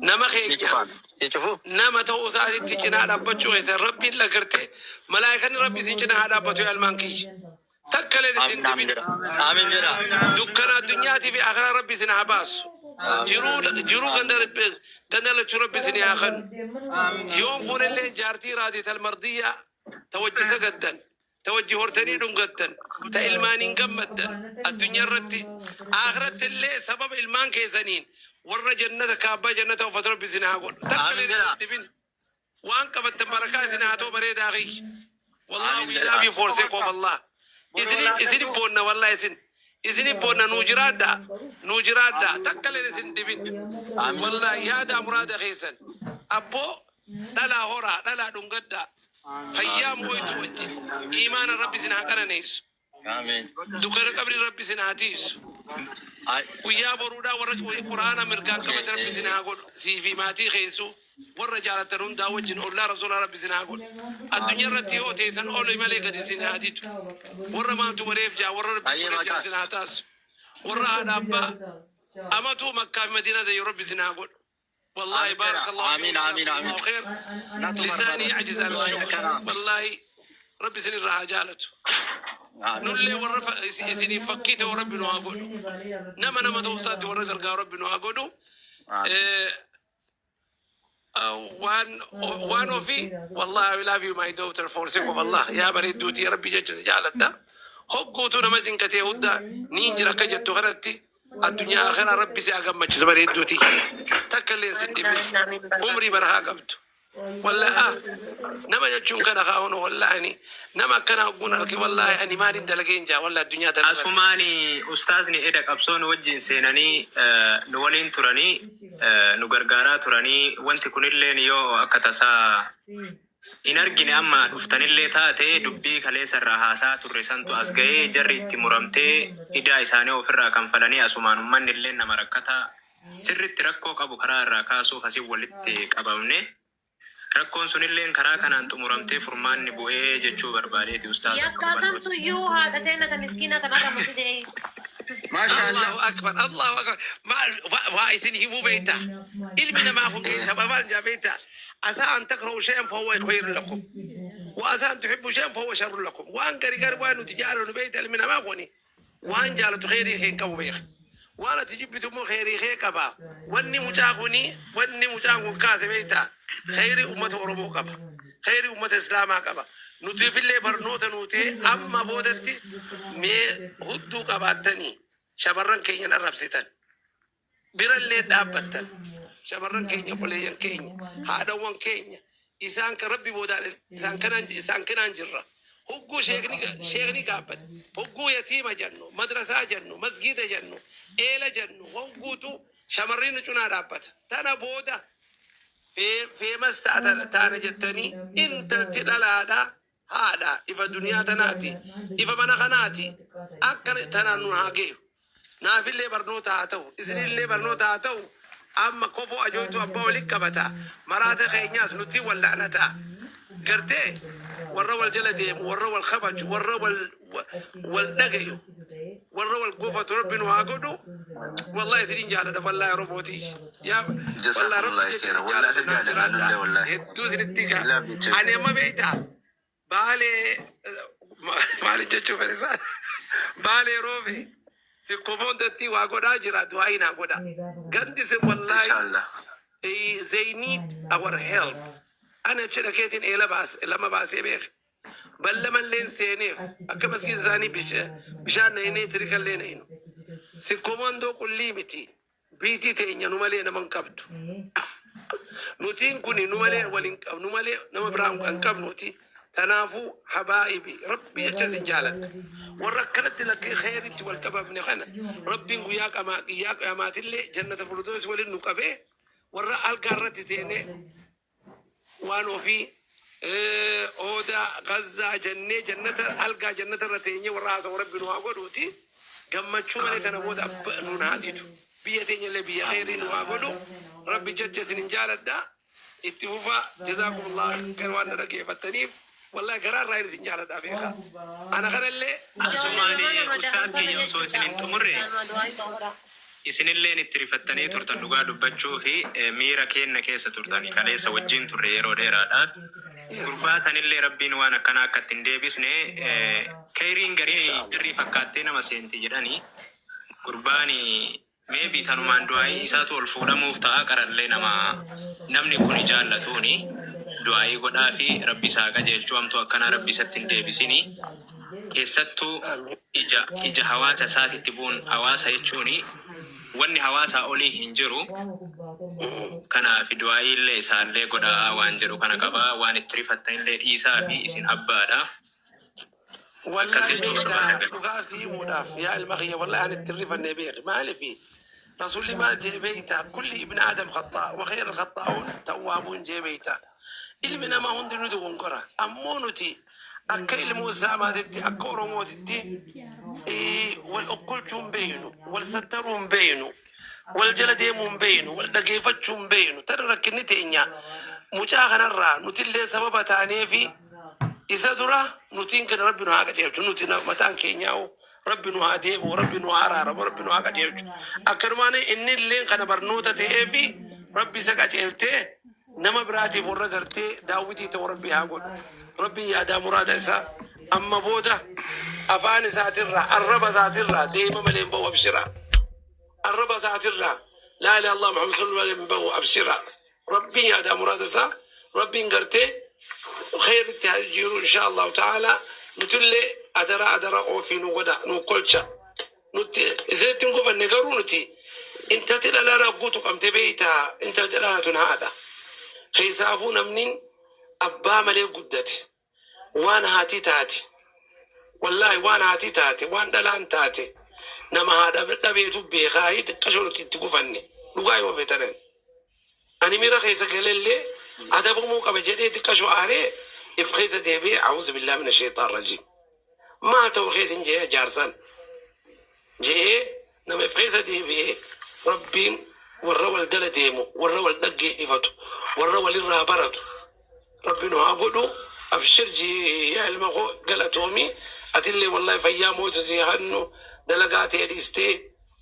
Nama Si keenya cufaan. Si cufu. Nama ta'uu isaatitti cinaa dhaabbachuu keessan Rabbiin lagartee malaayikanni Rabbi isin cinaa haa dhaabbatu. Yaa ilmaan kiyya, takkaleen isin Amiin, amiin dhibin. jedha. Amiin jedha. Dukkana addunyaatii fi akhiraa Rabbi isin haa baasu. Jiruu jiruu ganda ganda lachuu Rabbi isin haa kennu. Yoon fuunillee jaartii raadiital mardiyyaa ta wajji sagaddan, ta wajji hortanii dhungattan, ta ilmaaniin gammaddan, addunyaa irratti akhiratti illee sababa ilmaan keessaniin warra jannata kaabbaa jannata uffatu Rabbi isin haa godhu. Amiin Takkaleen jedha. isin dhibin. Waan qabattan barakaa isin haa ta'u. Bareedaa kiyya, wallahi Amiin we jedha. love you for sake of Allah. Isin isin boonna, wallahi isin boonna. Nuu jiraadha, nuu jiraadha, takkaleen isin dhibin. Amiin. Wallahi yaada muraada keessan abboo dhalaa horaa, dhalaa dhungadhaa, fayyaa mooytu wajjin imaana Rabbi isin haa qananeessu. Amiin. Dukkana qabri Rabbi isin haa tiisu. Ay. Guyyaa boruudhaa warra Quraana mirgaan qabate Rabbi isin haa godhu. Sii fi maatii keessu warra jaalatan hundaa wajjin ollaa Rasuulaa Rabbi isin haa godhu. Addunyaa irratti yoo teessan oli malee gadi isin haa didu. Warra maaltu godheef jaa, warra Rabbi Ayyee godheef jaa maqaa. isin haa taasisu. Warra haadha abbaa amatuu Makkaa fi Madiinaa zayyoo Rabbi isin haa godhu. والله Amiin jedha. بارك الله Amiin, فيكم. amiin, جزاكم amiin. الله خير. Natu لساني barbaada. يعجز عن الشكر. Kana. والله ربي سن الرها جالته. Amiin. Nullee warra isinii fakkii ta'u Rabbi nu haa godhu. Nama ta'uu isaatti warra gargaaru Rabbi nu haa godhu. Amiin. Waan ofii, wallahi I love you, my daughter, for sake of Allah. Yaa bareedduutii, Rabbi jecha si jaaladha. Hogguutu nama cinqatee hunda niin jira akka jettu kanatti addunyaa akhiraa Rabbi si haa gammachiisu. Bareedduutii, takka illee sin dhibin, umrii barahaa qabdu. Wallahi nama jechuun kana kaa'uun, wallahi ani nama akkana hogguun arge, wallahi ani maalin dalageen jaa, wallahi addunyaa tana irratti. Asumaani ustaazni eda qabsoo nu wajjin seenanii nu waliin turanii nu gargaaraa turanii, wanti kunilleen yoo akka tasaa hin argine amma dhuftanillee taate, dubbii kaleessa irraa haasaa turre santu as ga'ee jarri itti muramtee idaa isaanii ofirraa kanfalanii, asumaan ummanni illee nama rakkataa sirritti rakkoo qabu karaa irraa kaasuuf asii walitti qabamne, rakkoon sunilleen karaa kanaan xumuramtee furmaanni bu'ee jechuu barbaadeeti, ustaaza, akka Yakkaa hubannootti. Santuyyuu haadha teena ta miskiina tanarra nu fide. Maasha Allah. Allahu akbar, Allahu akbar. Maal waa isin himuu beekta? Ilmi namaa kun beekta, maal jaa beekta? عسى أن تكرهوا شيئا فهو خير لكم وعسى أن تحبوا شيئا فهو شر لكم. Waan gari gari waan nuti jaalannu beekta, ilmi namaa kuni waan jaalatu kheyrii kee hin qabu beeka, waan ati jibbitu immoo kheyrii kee qaba. Wanni mucaa kuni, wanni mucaan kun kaase beekta, kheyrii ummata Oromoo qaba, kheyrii ummata Islaamaa qaba. Nutiifillee barnoota nuutee amma boodatti mee hudduu qabaattanii shamarran keenya arrabsitan birallee dhaabbattan, shamarran keenya, obboleeyyan keenya, haadhawwan keenya, isaan kan Rabbi boodaan isaan kanaan jirra. Hogguu sheekni gaabbate, hogguu yatiima jennu, madrasaa jennu, masgiida jennu, eela jennu, hogguutu shamarri nu cunaa dhaabbata. Tana booda famous taana jettanii intalti dhalaadha, haadha ifa duniyaa tanaati, ifa mana kanaati. Akka tanaan nu haa geeyu. Naafillee barnoota haa ta'u, isinillee barnoota haa ta'u. Amma kofoo ajooytu abbaa waliin qabata, maraata keenyaas nuti wallaanata gartee warra wal jala deemu, warra wal kabaju, warra wal dhagayu, warra wal gofatu Rabbi nu haa godhu. Wallahi isinin jaaladha, wallahi Oromootii yaa wallahi Rabbi Jazakumullah jecha khairan. isin Wallahi jaaladha. si Naa jaalanna jiraadha. nullee wallahi. Hedduu isinitti gaa. Love you too. Ani amma beektaa, Baalee maali jechuu fedhisaa, Baalee roobe sikkomoondatti waa godhaa jira, du'aa naa godha gandi sin wallahi. Inshallah. They need our help. Ani achi dhaqeetiin eela baas lama baasee beek, ballamalleen seeneef akka maskiin isaanii bishaan naynee tirikallee naynu. Sikkomondoo qullii miti, biitii teenya nu malee nama hin qabdu. Nutiin kun nu malee waliin qabnu, nu malee nama biraa hin qabnuti. Tanaafuu habaa'ibi, Rabbi jecha isin jaaladha. Warra akkanatti lakkee kheyritti wal qabamne kana Rabbiin guyyaa qamaa guyyaa qiyamaatillee jannata firdaus waliin nu qabee, warra algaa irratti seenee waan ofii ooda Gazzaa jennee jannata algaa jannata irra teenyee warra haasawu Rabbi nu haa godhuuti. Gammachuu malee tana booda abba nuun haa didu. Biyya teenya illee biyya kheyrii nu haa godhu. Rabbi jecha isin hin jaaladha. Itti fufaa. Jazaakumullah kan waan na dhaggeeffattaniif, wallahi garaa irraa isin jaaladha beekaa. Ana kanallee Asumaani ustaaz keenya osoo isin hin xumurre Isinilleen itti rifattanii turtan dhugaa dubbachuu fi miira keenna keessa turtanii kaleessa wajjin turre yeroo dheeraadhaan. Gurbaa sanillee Rabbiin waan akkanaa akka itti hin deebisne, kayriin garii Inshaallah. Sirrii fakkaattee nama seenti jedhanii, gurbaan maybe tanumaan du'aayii isaatu ol fuudhamuuf ta'a. Qarallee nama namni kun jaallatuuni du'aayii godhaa fi Rabbi isaa qajeelchuu, hamtuu akkanaa Rabbi isatti hin deebisini. Keessattuu Amiin. ija hawaasa isaatitti bu'uun, hawaasa jechuuni wanni hawaasaa olii hin jiru. Kanaaf du'aayii illee isaallee godhaa waan jedhu kana qabaa. Waan itti rifattan illee dhiisaa fi isin abbaadha. Akkas Wallaahi jechuu beekaa barbaada. Dhugaa si himuudhaaf, yaa ilma kiyya, wallaahi ani itti rifanne beeki. Maalifi Rasulli maal jee beeyta? كل ابن آدم خطاء وخير الخطاؤون التوابون jee beeyta. Ilmi namaa hundi nu dogongora. Ammoo nuti akka ilmoo islaamaatitti, akka Oromootitti, wal okkolchuu hin beeynu, wal sattaruu hin beeynu, wal jala deemuu hin beeynu, wal dhageeffachuu hin beeynu. Tana rakkinni teenya. Mucaa kanarraa nutillee sababa taaneefi isa dura nutiin kana Rabbi nu haa qajeelchu. Nuti mataan keenyaa'u Rabbi nu haa deebi'u, Rabbi nu haa araaramu, Rabbi nu haa qajeelchu. Akkanumaan inni illee kana barnoota ta'eefi Rabbi isa qajeeltee nama biraatiif warra gartee daawwitii ta'u Rabbi haa godhu. Rabbiin yaadaa muraada isaa amma booda afaan isaatirraa, arraba isaatirraa deema malee hin ba'u, abshira. Arraba isaatirraa لا إله إلا الله محمد صلى الله عليه وسلم bahu, abshira. Rabbiin yaadaa muraada isaa Rabbiin gartee khayritti haa jijjiiru, insha Allahu ta'ala. Nutullee adara adara oofii nu godha, nu kolcha. Nuti isinitti hin gufanne, garuu nuti intalti dhalaa guutu qabte beeytaa, intalti dhalaa tun haadha. Keessaafuu namni abbaa malee guddate waan haati taate, wallaahi waan haati taate, waan dhalaan taate nama haadha dhabeetu beekaa. Xiqqashoo nuti itti gufanne dhugaa yoo fetanan. Ani miira keessa galallee adabamuu qaba jedhee xiqqashoo aaree if keessa deebi'ee, أعوذ بالله من الشيطان الرجيم, maal ta'u keessa hin jee jaarsan je'ee nama if keessa deebi'ee. Rabbiin warra wal dala deemu, warra wal dhaggeeffatu, warra walirraa baratu Rabbi nu haa godhu. Abshir jee, yaa ilma koo, galatoomii. Atillee wallahi fayyaa mootu si hannu dalagaa ta'e dhiistee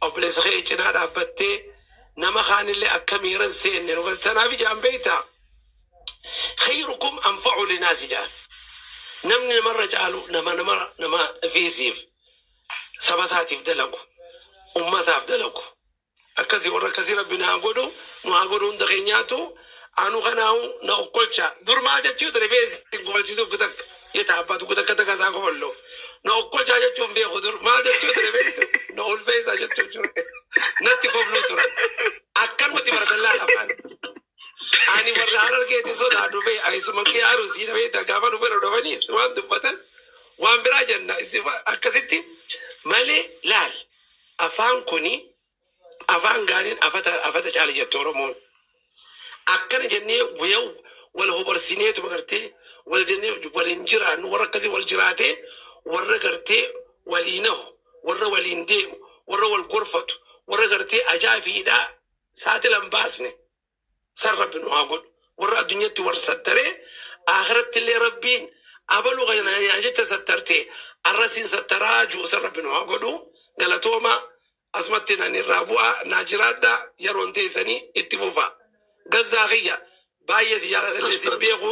obboleessa kee cinaa dhaabbattee nama kaanillee akka miiran seenne nu tanaaf ijaan beeytaa. خيركم أنفع للناس jaan. Namni namarra caalu nama fiisiif saba isaatiif dalagu, ummataaf dalagu. Akkasii warra akkasii Rabbi nu haa godhu, nu haa godhu hunda keenyaatu. Anu kanaahu na okkolcha. Dur maal jechuu ture beesi golchisu takka yeta abbatu takka takka isaa kollo. Na okkolchaa jechuun beeku. Dur maal jechuu ture beektu? Na ulfeessaa jechuu ture. Natti kofluu ture. Akkanumatti baratan laal afaan. Ani warra Harargeeti sodaadhu bee ayisuma kee Aruusii beekta, gaafa nu bira dhufaniis waan dubbatan waan biraa jenna. Akkasitti malee laal, afaan kuni afaan gaariin afata afata caala jette Oromoon. Akkana jennee guyyaa wal hubarsineetuma gartee wal jennee waliin jiraannu, warra akkasii wal jiraatee, warra gartee waliin hahu, warra waliin deemu, warra wal gorfatu, warra gartee ajaa'ifiidhaa saaxilan baasne san Rabbi nu haa godhu. Warra addunyatti warra sattaree akhiratti illee Rabbiin abaluu kana jecha sattartee arrasiin sattaraa jiru san Rabbi nu haa godhu. Galatooma, asumatti nan irraa bu'aa, naa jiraadha, yeroon teessanii itti fufa. Gazzaa kiyya, baay'ee si jaaladha, si beeku.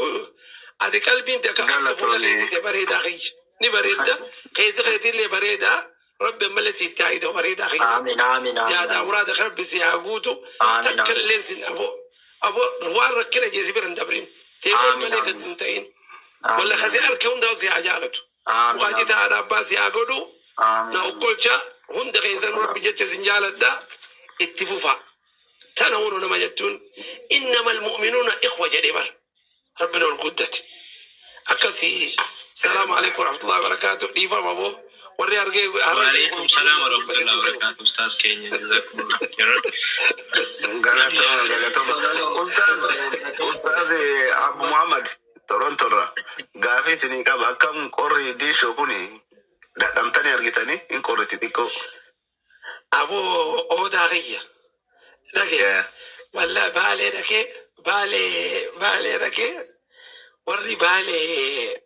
Ati qalbiin takka akka fuula Galatoomii. keetii bareedaa kiyya ni bareedda, keessi keetiillee bareedaa. Rabbi ammallee sitti haa hidhu, bareedaa kiyya. Amiin, amiin, amiin. Yaada muraada Rabbi si haa guutu. Amiin, takka amiin. illee sin abo waan rakkina jeesi bira hin dabrin teeqoon Amiin, malee amiin. gad hin ta'in. Amiin, walla kasi amiin. harka hundaa si haa jaalatu. Amiin, Mukaajii amiin. ta'aadha abbaa si haa godhu. Amiin, Na amiin. okkolcha, hunda keessan Rabbi jecha sin jaaladha, itti fufa. Tana hunu nama jechuun إنما المؤمنون إخوة jedhee bara Rabbiin ol guddate. Akkasii, السلام عليكم ورحمة الله وبركاته. Dhiifama boo warri argee وعليكم السلام ورحمة الله وبركاته. Ustaaz keenya, جزاكم الله خيرا. Galatoma, galatoma. Ustaaz Abu Muhammad Torontorra. Gaafii isinii qaba. Akkam qorri diishoo kuni dhadhamtanii argitanii hin qorriti xiqqoo? Aboo oodaa kiyya dhage. Walla Baalee dhaqee, Baalee dhaqee, warri Baalee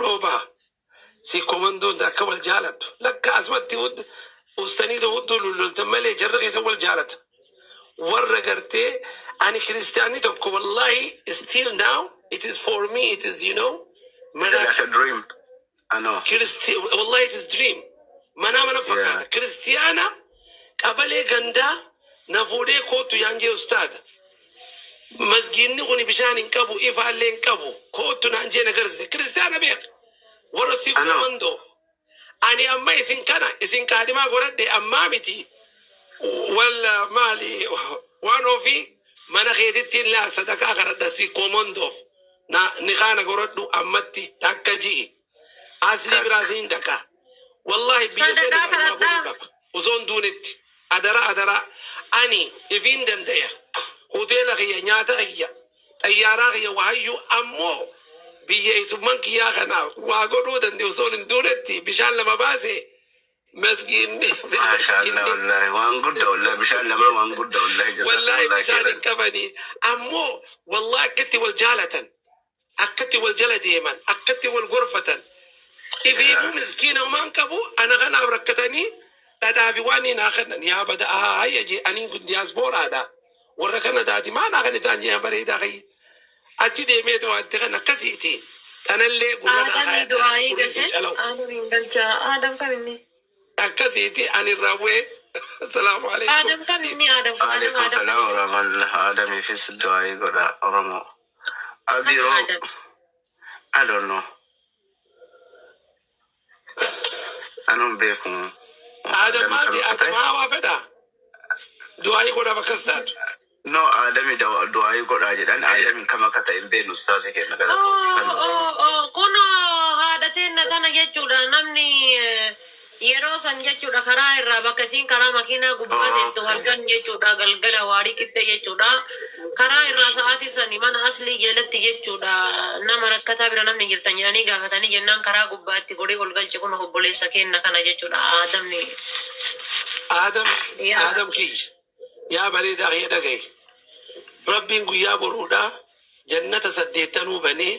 rooba si komandoon akka wal jaalattu lakka asumatti Ustanii hudduu lulloltan malee jarri keessa wal jaalata. Warra gartee ani kiristaanni tokko, wallahi, still now it is for me, it is It's like a dream. I know. Kiristi, wallahi, it is dream. Mana fakkaata. Kiristiyaana qabalee gandaa na fuudhee kootu yaan jee, ustaada. Masgiinni kun bishaan hin qabu, ifaallee hin qabu. Kootu naan jee na garsiise. Kiristiyaana beek. Warra si I know. gurmandoo. Ani amma isin kana isin kaadhimaa godhadhe ammaa miti. Walla maali waan ofii mana keetitti laa sadaqaa kadhadha si komondoof. Na ni kaana godhadhu ammatti takka ji'i. Asli biraa siin dhaqa. Wallahi biyya sani Sadaqaa kan waa godhuu kadhadhaa. qaba. Osoo hin duunetti. Adara adara. Ani ifiin danda'e. Hoteela kiyya, nyaata kiyya, xayyaaraa kiyya waayyuu, ammoo biyya isumman kiyyaa kanaaf waa godhuu danda'e osoo hin duunetti bishaan lama baase masgiinni. Maashaallah, wallahi waan guddaa, wallahi bishaan lama waan guddaa, wallahi. Wallahi jazakallah bishaan hin khairan. qabanii, ammoo wallahi akkatti wal jaalatan, akkatti wal jala deeman, akkatti wal gorfatan, ifiifuu miskiina homaan qabu, ana kanaaf rakkatanii dhadhaa fi waan naa kennan yaa bada hayya jee. Aniin kun diyaaspooraadha, warra kana daati maa naa kan itaan jee bareedaa kayyi achi deemeetu wanti kan akkasiiti tanallee gurra naa Aadamii kaayatan du'aayii gurri isin gashe. calawu. Aadamiin galchaa. Aadam kaminni? Akkasiiti ani irraa bu'ee. Assalaamu alaikum. Aadam kaminni? Aadam Aadam Alaikum Aadam salaam kaminni? wa rahmatullah. Adamiifis du'aayii godha Oromoo. Kami Abiroo, Aadam? I don't know. Anun beeku. Aadam Adam maali kam akka Aadam ta'e? haa waa fedha du'aayii godhaaf akkas taatu. No, Adami du'aayii godhaa jedhan. Adami kam akka ta'e hin beeknu, ustaasii kenna galatoom. Oh, oh, oh, kun haadha teenna tana jechuudha. Namni yeroo san jechuudha karaa irraa bakka isiin karaa makiinaa gubbaa teettu halkan jechuudha, galgala waarii qixxe jechuudha. Karaa irraa sa'aatii sani mana aslii jalatti jechuudha, nama rakkataa bira namni jirtan jedhanii gaafatanii jennaan karaa gubbaatti godhee ol galche. Kun obboleessa kenna kana jechuudha Aadamni. Aadam. Yaa. Aadam kiyya yaa bareedaa kiyya, dhagaye, Rabbiin guyyaa boruudha jannata saddeettanuu banee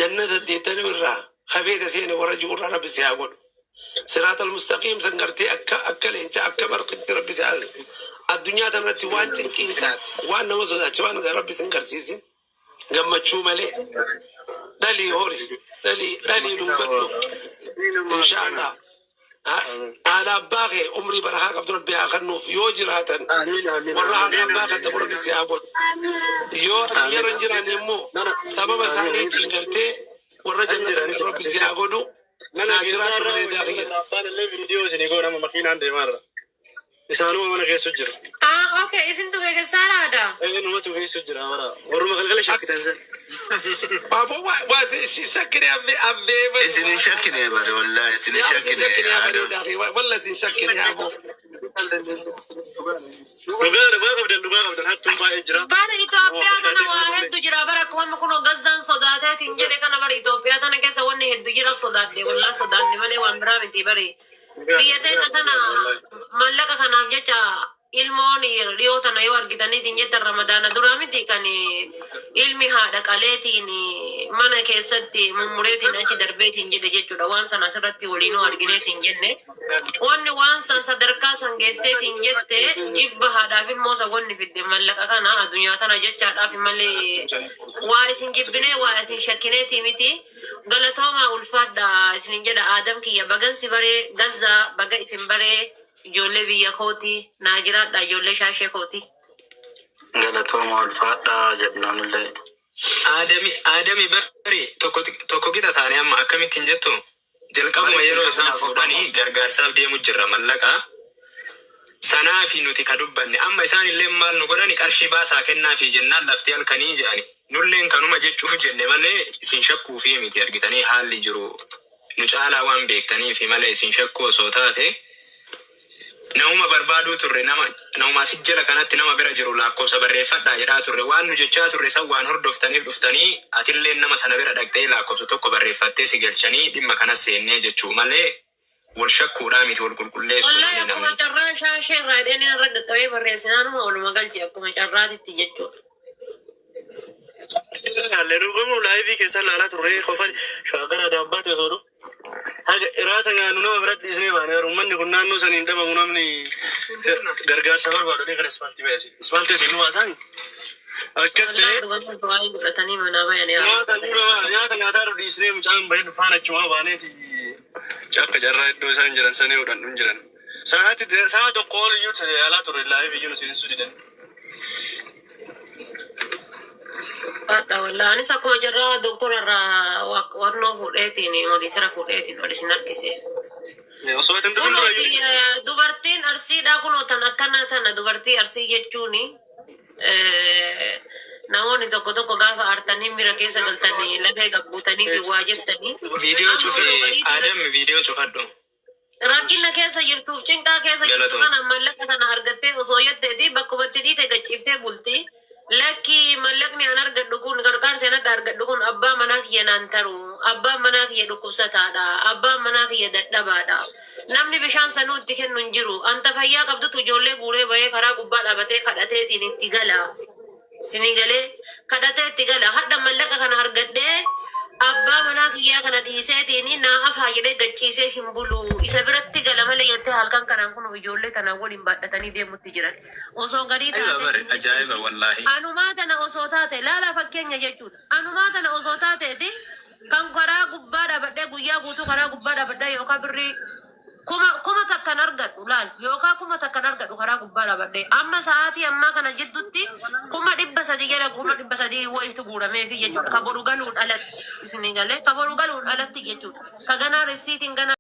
jannata saddeettanuu irraa kabeeta seene warra ji'urraa Rabbi si haa godhu. Siraatal mustaqiim san gartee akka leenca akka barqitti Rabbi si haa addunyaa tanarratti waan cinqiin taate, waan nama sodaache, waan Rabbi sin garsiisin, gammachuu malee dhalii hori, dhalii dhalii dhungadhu, inshaallah. Haadha abbaa kee umrii barakaa qabdu Rabbi haa kennuuf yoo jiraatan. Amiin, amiin. Warra haadha abbaa kan ta'u Rabbi si haa godhu. Yoo addunyaarra hin jiraanne immoo sababa isaaniitiin gartee warra jannatan kan Rabbi si haa godhu. Mana naa jiraadhu keessaa bareedaa kiyya. Abbaan illee viidiyoo isinii goona, nama makiinaan deemaarra. Isaanuma mana keessa jira. Ah, okay, isin tufe keessaa aadaa. Ee, numatu keessa jira bara. Warruma galgala shakkitan san. Baafoo waa si shakkine abbee. Isin hin shakkine bare, wallahi isin hin Yaa si shakkine shakkine yaa Adam. bareedaa kiyya, walla si shakkine yaa boo. Dhugaa dhugaa qabdan, dhugaa qabdan, hattuun baay'ee jira. Bara Itoophiyaa kana waa hedduu jira. Bara akkuma kun gazzaan sodaateetiin jedhe kana, bara Itoophiyaa tana keessa wanni hedduu jira. Sodaadhe, wallaa sodaadhe malee waan biraa miti bari. Biyya teenya tana mallaqa kanaaf jecha ilmoon dhiyoo tana yoo argitaniitiin jettan, Ramadaana duraa miti kan ilmi haadha qaleetiin mana keessatti mummureetiin achi darbeetiin jedhe jechuudha. Waan sana asirratti waliinuu argineetiin jenne. Wanni waan san sadarkaa san geetteetiin jette jibba haadhaaf ilmoo isa wanni fidde mallaqa kana addunyaa tana jechaadhaaf malee waa isin jibbinee waa isin shakkineetii miti. Galatoomaa, ulfaadha isin jedha. Aadam kiyya, bagansi baree gazzaa, baga isin baree, ijoollee biyya kooti, naa jiraadha, ijoollee shaashee kooti. Galatooma, ulfaadhaa jedhnaanillee. Aadami bari tokko tokko qixa taane amma akkamittiin jettu, jalqabuma yeroo isaan fuudhanii gargaarsaaf deemu jirra mallaqa. Sanaafi nuti ka dubbanne amma isaan illee maal nu godhani, qarshii baasaa kennaafi jennaan lafti halkanii jedhani. Nulleen kanuma jechuuf jenne malee isin shakkuufi miti. Argitanii, haalli jiru nu caalaa waan beektaniifi malee isin shakkuu osoo taate namuma barbaaduu turre, nama asit jala kanatti nama bira jiru lakkoofsa barreeffadhaa jedhaa turre. Waan nu jechaa turre san waan hordoftaniif dhuftanii, atillee nama sana bira dhaqxee lakkoofsa tokko barreeffattee si galchanii dhimma kanas seennee jechuu malee wal shakkuudhaa miti, wal qulqulleessuu Wallahi malee akkuma namni. carraa shaashee irraa hidheen irra qaqqabee barreessinaanuma oluma galche akkuma carraatitti jechuudha. Laallee nu gamoo live keessan laalaa turre, qofa shaakara adaan baate osoo dhufu. Haga iraata nyaannu nama bira dhiisnee baane garuu uummanni kun naannoo saniin dhabamu namni gargaarsa barbaadu gara ispaaltii ba'e. Ispaaltii asiin nu baasaani. Akkas Wallaahi ta'ee dhugaatti waa'ee godhatanii manaa bayanii nyaata dura nyaata nyaataa irra dhiisnee mucaan bahee dhufaan achumaa baaneeti akka carraa iddoo isaan jiran sanii hodhan hin jiran. Sa'aati sa'a tokko ol iyyuu yaalaa turre laayif iyyuu nu seensuu didan. Fadha wallaahi anis akkuma jarraa doktora irraa warnoo fuudheetiin motiisara fuudheetiin ol isin harkise. Osoo ati hin dhufin dura Kunooti iyyuu. dubartiin arsiidha kunoo tan akkana tana dubartii arsii jechuuni namoonni tokko tokko gaafa aartanii miira keessa galtanii lafee gabbuutanii fi waa jettanii Viidiyoo amma cufi osoo garii Adam viidiyoo cufadhu. Rakkina keessa jirtuuf cinqaa keessa jirtu Galatoom. kana mallaqa kana argattee osoo yaddeeti bakkuma itti dhiite gachiiftee bulti. Lakki mallaqni an argadhu kun gargaarsi an adda argadhu kun abbaa manaa kiyya naan taru. Abbaan manaa kiyya dhukkubsataadha. Abbaan manaa kiyya dadhabaadha. Namni bishaan sanuu itti kennu hin jiru. Anta fayyaa qabdutu ijoollee guuree bahee karaa gubbaa dhaabatee kadhateetiin itti gala. Isinii galee kadhatee itti gala. Hadha mallaqa kana argadhee abbaa manaa kiyyaa kana dhiiseetiin naa afaa jedhee gachiisee hin bulu. Isa biratti gala malee jettee halkan kanaan kun ijoollee tanaan waliin baadhatanii deemutti jiran. Osoo garii Ajaa'iba taate bari ajaa'iba wallaahi. Anumaa tana osoo taate laala fakkeenya jechuudha. Anumaa tana osoo taateeti kan karaa gubbaa dhaabadhee guyyaa guutuu karaa gubbaa dhaabadhee yookaan birrii kuma kuma takkan argadhu laal yookaan kuma takkan argadhu karaa gubbaa dhaabadhee amma sa'aatii ammaa kana jidduutti 300,000 jala 300,000 wayitu guurameefi jechuudha. Ka boru galuun alatti isinii galee ka boru galuun alatti jechuudha. Ka ganaa risiitiin ganaa.